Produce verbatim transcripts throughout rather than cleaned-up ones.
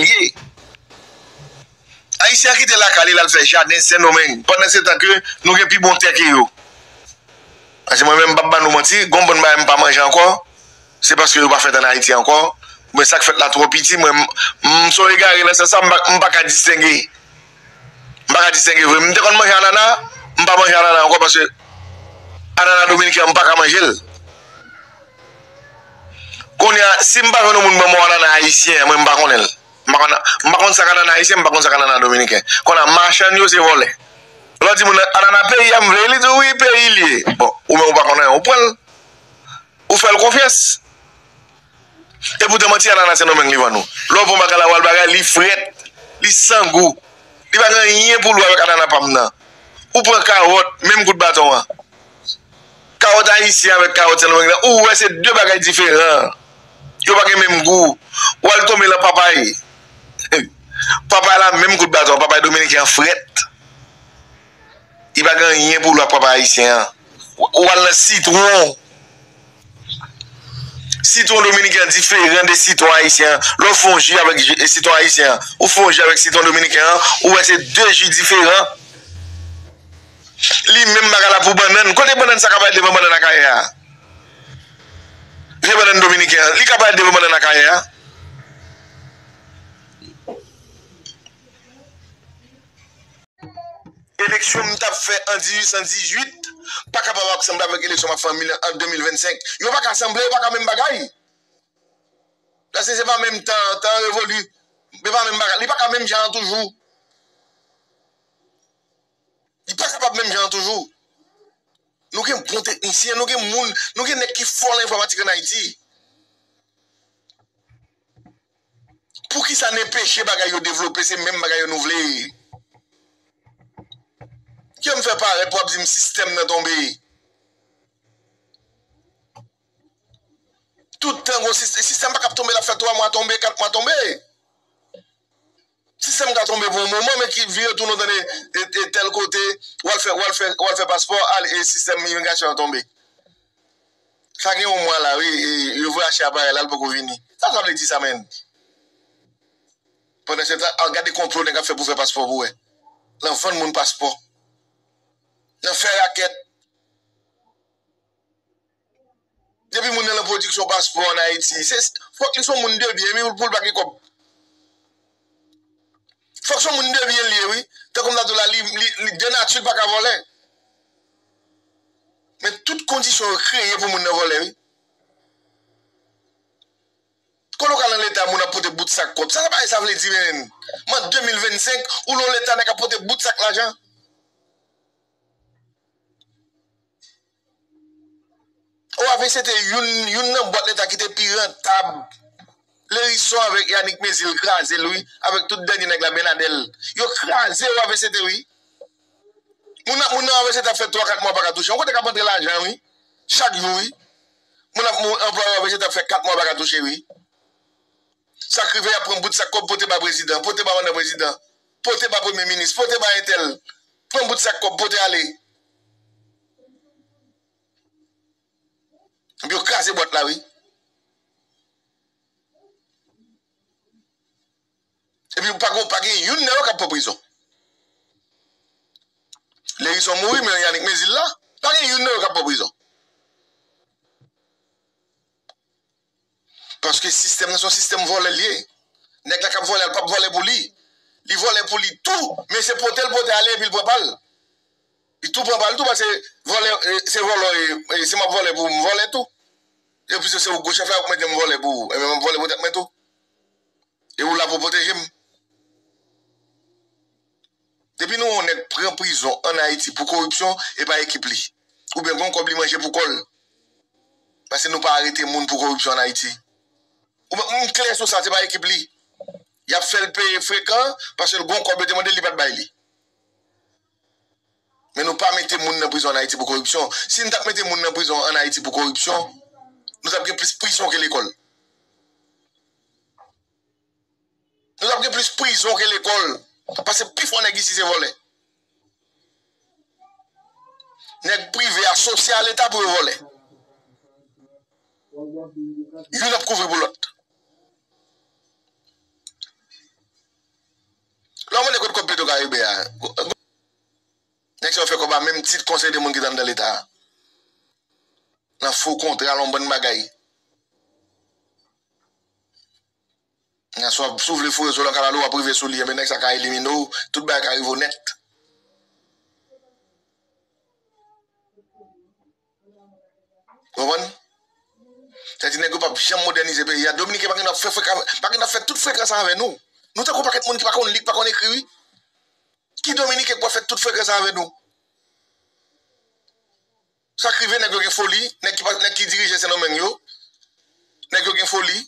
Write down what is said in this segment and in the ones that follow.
ye. Ayisyen an kite lakay li, l al fè jaden Sendomeng, pandan se tan ke nou gen pi bon tè ke yo. Paske mwen menm, m p ap ban nou manti, gon bon bagay m pa manje ankò, se paske yo pa fèt ann Ayiti ankò. Men sa k fèt la twò piti, mwen, m, m se yon egare nan sans sa, m pa, m pa ka distenge. M pa ka distenge vre. M te konn manje anana, m pa manje anana ankò paske anana dominiken an, m pa ka manje l. Kounye a, si m pa jwenn yon moun ban m yon anana ayisyen, mwen, m pa konnen l. M pa konn, m pa konn sa k anana ayisyen, m pa konn sa k anana dominiken. Kounye a, machann yo se vòlè. Lè w di moun nan, anana peyi a m vle, li di w wi, peyi l ye. Bon, ou menm ou pa konnen, ou pran l. Ou fè l konfyans. Epoutan, manti anana Sendomeng li vann ou. Lè w pran bagay la, w al bagay, li frèt, li san gou. Li pa gen anyen pou l wè avèk anana pa m nan. Ou pran kawòt, menm kout baton an. Kawòt ayisyen avèk kawòt Sendomeng nan, ou wè se de bagay diferan. Yo pa gen menm gou. W al tonbe lan papay. Papay la menm kout baton, papay dominiken an frèt. Li pa gen anyen pou l wè ak papay ayisyen an. W, w al nan sitwon. Sitwon dominiken an diferan de sitwon ayisyen an. Lè w fè yon ji avèk ji, e sitwon ayisyen an, ou fè yon ji avèk sitwon dominiken an, ou wè se de ji diferan. Li menm bagay la pou bannann. Kote bannann sa k ap al devan bannann Akayè a? Vye bannann dominiken an. Li k ap al devan bannann Akayè a? Eleksyon m t ap fè an dizuit san dizuit pa kapab ap sanble avèk eleksyon m ap fè an mil, an de mil vennsenk. Yo pa ka sanble, yo pa ka menm bagay. Paske se pa menm tan, tan an revoli. Li pa menm bagay, li pa ka menm jan an toujou. Li pa kapab menm jan an toujou. Nou gen bon teknisyen, nou gen moun, nou gen nèg ki fò nan enfòmatik ann Ayiti. Poukisa n enpeche bagay yo devlope, se menm bagay yo nou vle? Kè m fè parèt pou ap di m sistèm nan tonbe. Tout tan gon sistèm, sistèm pa k ap tonbe, l ap fè twa mwa tonbe, kat mwa tonbe. Sistèm ka tonbe pou yon moman, men ki vire tounen w tande e, e, tèl kote, w al fè, w al fè, w al fè paspò, al, e sistèm imigrasyon an tonbe. Sa gen yon mwa la, wi, e, yo voye achte aparèy la, l poko vini. Sa sa vle di sa, menn? Pandan se tan, al gade konplo nèg ap fè pou fè paspò pou wè. Nan vann moun paspò. Nan fè rakèt. Depi moun nan nan pwodiksyon paspò ann Ayiti, se, fòk li se yon moun de byen, wi, pou l pa gen kòb. Fòk se yon moun de byen li ye, wi. Tankou m ta di w la, li, li, li de nati, l pa ka vòlè. Men tout kondisyon yo kreye pou moun nan vòlè, wi. Kote w ka nan leta, moun ap pote bout sak kòb. Sa, sa bagay sa vle di, menn? An de mil vennsenk, ou nan leta nèg ap pote bout sak lajan. O A V C te youn, youn nan bwat leta ki te pi rantab. Lérison avèk Yanick Mézil kraze l, wi, avèk tout dènye nèg la, Bernadel. Yo kraze O A V C te, wi. Moun nan, moun nan O A V C te ap fè twa, kat mwa pa ka touche. Yon kote k ap antre lajan, wi. Chak jou, wi. Moun ap, moun anplwaye O A V C te ap fè kat mwa pa ka touche, wi. Sa k rive, y ap pran bout sak kòb, pote ba prezidan, pote ba mandan prezidan, pote ba premye minis, pote ba entèl. Pran bout sak kòb, pote ale. Epi yo kraze bwat la, wi. Epi pa gen, pa gen youn nan yo k ap pran prizon. Lérison mouri, men Yanick Mézil la, pa gen youn nan yo k ap pran prizon. Paske sistèm nan se yon sistèm vòlè l ye. Nèg la k ap vòlè a, l p ap vòlè pou li. Li vòlè pou li tou, men se pote l pote ale epi l pran pa l. Li tou pran pa l tou, paske vòlè, e, se vòlè, e, e, si m ap vòlè pou m vòlè tou. Epi se, se ou gwo chèf la, ou mete m vòlè pou ou. Ebyen, m ap vòlè pou tèt mwen tou. E ou la pou pwoteje m. Depi nou wè yon nèg pran prizon ann Ayiti pou koripsyon, e pa ekip li. Oubyen gon kòb li manje pou kò l. Paske nou pa arete moun pou koripsyon ann Ayiti. Ou, m klè sou sa, se pa ekip li. Y ap fè l peye frekan, paske l gon kòb yo te mande l, li pa t bay li. Men nou pa mete moun nan prizon ann Ayiti pou koripsyon. Si n t ap mete moun nan prizon ann Ayiti pou koripsyon, nou t ap gen plis prizon ke lekòl. Nou t ap gen plis prizon ke lekòl. Paske pifò nèg isi se vòlè. Nèg prive asosye a Leta pou yo vòlè. Youn ap kouvri pou lòt. Ba Uber a. Nèg sa yo fè kòb a menm tit konsèy de moun ki t anndan Leta a. Nan fo kontra, nan yon bann bagay. Nan si w ap, si w vle foure sou l nan kalalou, w ap rive sou li, enben nèg sa ka elimine w, tout bagay ka rive w nèt. Ou konprann? Sa di nèg yo p ap janm modènize peyi a. Dominiken pa gen dwa fè freka-, pa gen dwa fè tout frekans avè nou. Nou tankou pakèt moun ki pa konn li, ki pa konn ekri, wi. Ki Dominiken k pral fè tout frekans avè nou? Sa k rive, nèg yo gen foli, nèg ki pa, nèg ki dirije Sendomeng yo, nèg yo gen foli.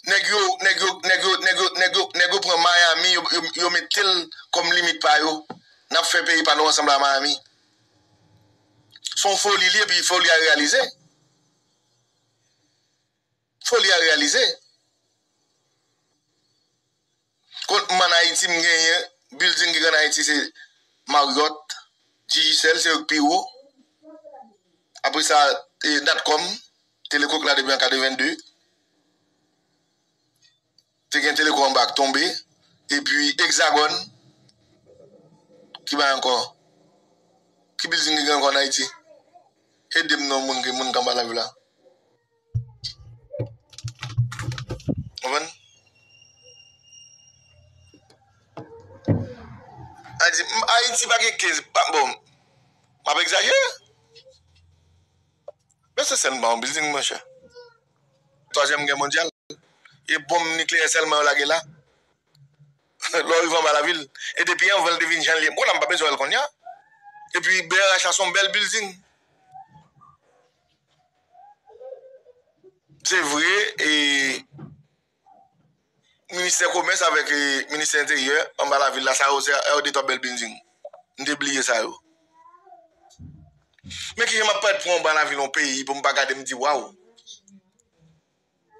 Nèg yo, nèg yo, nèg yo, nèg yo, nèg yo, nèg yo pran Miami, yo, yo, yo mete l kòm limit pa yo. N ap fè peyi pa nou ansanm la Miami. Se yon foli li, epi foli a reyalize. Foli a reyalize. Kot m ann Ayiti, m genyen, building ki gen ann Ayiti, se Marriott, Digicel, se yo k pi wo. Apre sa, e, Natcom, te lekòk la depi an katrevenn de. Te gen Telecom anba k tonbe. Epi Hexagone. Ki bay ankò? Ki building ki gen ankò ann Ayiti? Ede m non, moun ki, moun k anba lavi la. Konprann? Ayiti, m, Ayiti pa gen kenz, pa, bon, m ap egzajere? Men se sèl m pa yon building, monchè. Twazyèm gè mondyal. E bonm nikleyè sèlman yo lage la. Lè w rive anba lavil. E depi anvan l te vin jan l ye. Bon, la m pa bezwen wè l kounye a. Epi B R H la se yon bèl building. Se vre, e, ministè komès avèk, e, ministè enteryè, anba lavil la, sa yo se, yo de twòp bèl building. M te bliye sa yo. Men kijan m ap parèt pou anba lavil yon peyi pou m pa gade m di, waw.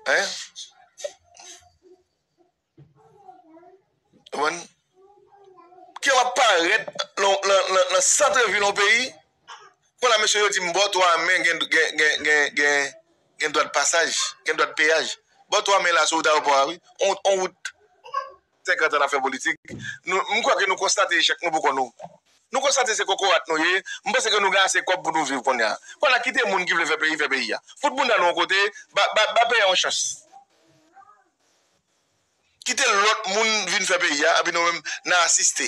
Hein? Konprann? Kijan m ap parèt nan, nan, nan, nan sant vil yon peyi? Kounye a mesye yo di m bò twa men gen, gen, gen, gen, gen, gen dwa de pasaj, gen dwa de peyaj. Bò twa men la sou wout ayewopò a, wi. On, on wout. Senkant an n ap fè politik. Nou, m kwè ke nou konstate echèk nou poko nou. Nou konstate se kokorat nou ye. M panse ke nou gen ase kòb pou nou viv kounye a. Kounye a kite moun ki vle fè peyi, fè peyi a. Fout bounda nou yon kote, ba, ba, ba peyi a yon chans. Kite lòt moun vin fè peyi a, epi nou menm, n a asiste.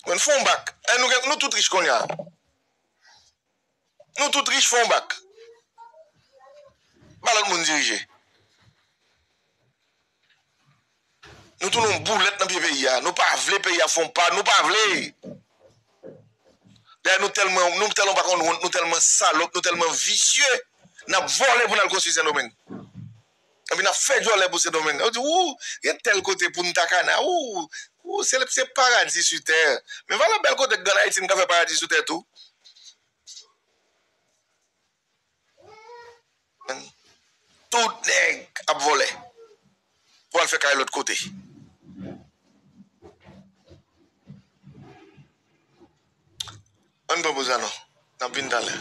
Mwen fè yon bak. Eh, nou gen, nou tout rich kounye a. Nou tout rich, fè yon bak. Ba lòt moun dirije. Nou tounen yon boulèt nan pye peyi a. Nou pa vle peyi a fè yon pa. Nou pa vle. Dayè nou tèlman, nou tèlman pa konn wont, nou tèlman salòp, nou tèlman visye. N ap vòlè pou n al konstwi Sendomeng. Epi n ap fè djòlè pou Sendomeng. Yo di, ou, gen tèl kote Punta Cana, ou, ou, se, se paradi sou tè. Men vwala bèl kote k gen ann Ayiti, n ka fè paradi sou tè tou. Tout nèg ap vòlè pou al fè kay lòt kote. Ann pran poz la non. N ap vin talè.